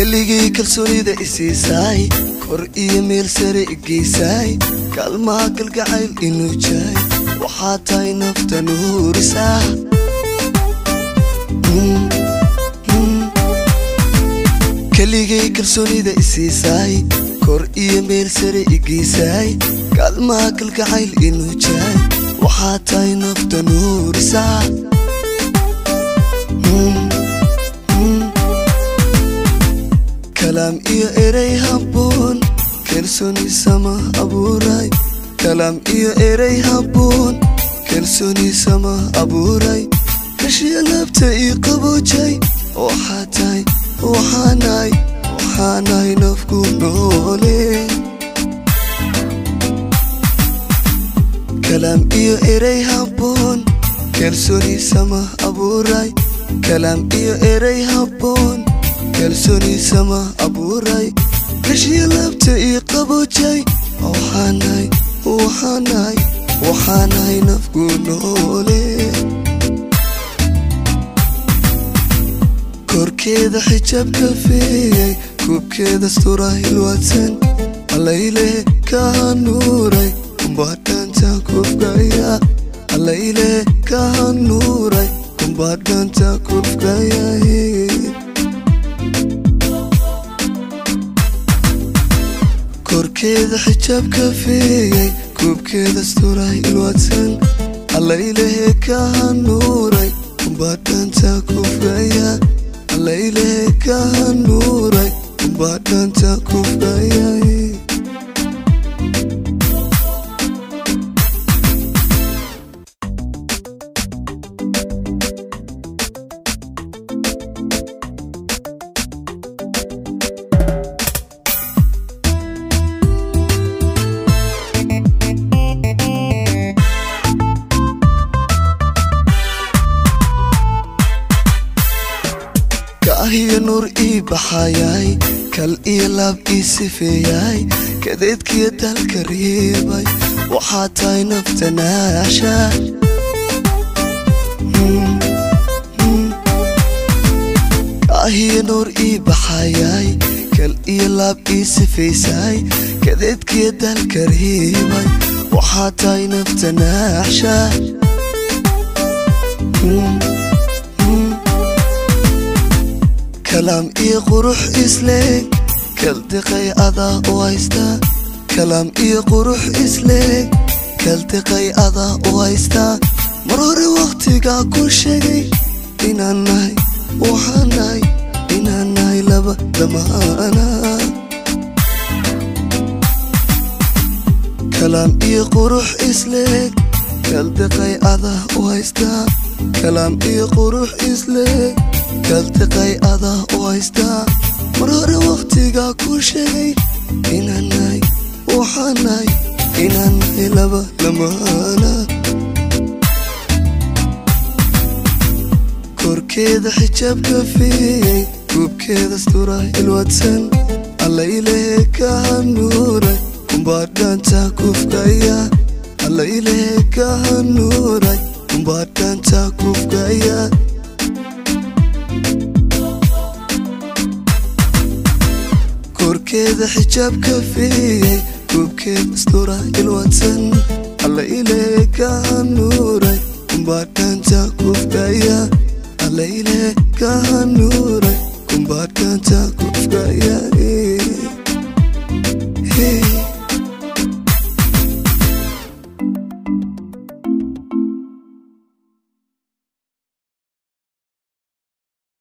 Keligii kalsoonida isiisay, kor iyo meel sare igeysay, kaalmaha kalgacayl inuu jaay, waxaa tahay nafta nuurisa. Keligii kalsoonida isiisay, kor iyo meel sare igeysay, kaalmaha kalgacayl inuu jaay, waxaa tahay nafta nuurisa. Kalaam iyo erey habboon, kalsooni sama abuuray. Kalaam iyo erey habboon, kalsooni sama abuuray. Kashiya laabta ii qaboojay, waxaa tahay, waxaanahay, waxaanahay nafku noole. Kalaam iyo erey habboon, kalsooni sama abuuray. Kalaam iyo erey habboon, kalsooni sama abuuray. Kashiya laabta ii qaboojay, waxaanahay, waxaanahay, waxaanahay nafku noole. Korkeeda xijaabka feeyay, kubkeeda stura hilwaadsan, allayle ka hanuuray, kumbaadhanta kufkaya. Allayle ka hanuuray, kumbaadhanta kufkaya. Korkeeda xijaabka feeyay, kubkeeda stura hilwaadsan, allayle ka hanuuray, kumbaadhanta kufkaya. Allayle ka hanuuray, kumbaadhanta kufkaya. Kaahiyo nuur ii baxayay, kal iyo laab ii sifeeyay, kadeedkiyo dalka reebay, waxaa tahay nafta naasha. Kaahiyo nuur ii baxayay, kal iyo laab ii sifeysay, kadeedkiyo dalka reebay, waxaa tahay nafta naasha. Kalaam iyo qurux isleeg, kaldiqay adaa u haysta. Kalaam iyo qurux isleeg, kaldiqay adaa u haysta. Mar hore wakhtigaa ku sheegay inaan nahay, waxaan nahay, inaan nahay laba damaana. Kalaam iyo qurux isleeg, kaldiqay adaa u haysta. Kalaam iyo qurux isleeg, kaldiqay adaa u haysta. Mar hore wakhtigaa ku sheegay inaan nahay, waxaan nahay, inaan nahay laba lamaana. Korkeeda xijaabka feeyay, kubkeeda stura hilwaadsan, allayle ka hanuuray, kumbaadhanta kufkaya. Allayle ka hanuuray, kumbaadhanta kufkaya. Korkeeda xijaabka feeyay, kubkeeda stura hilwaadsan, allayle ka hanuuray, kumbaadhanta kufkaya. Allayle ka hanuuray, kumbaadhanta kufkaya.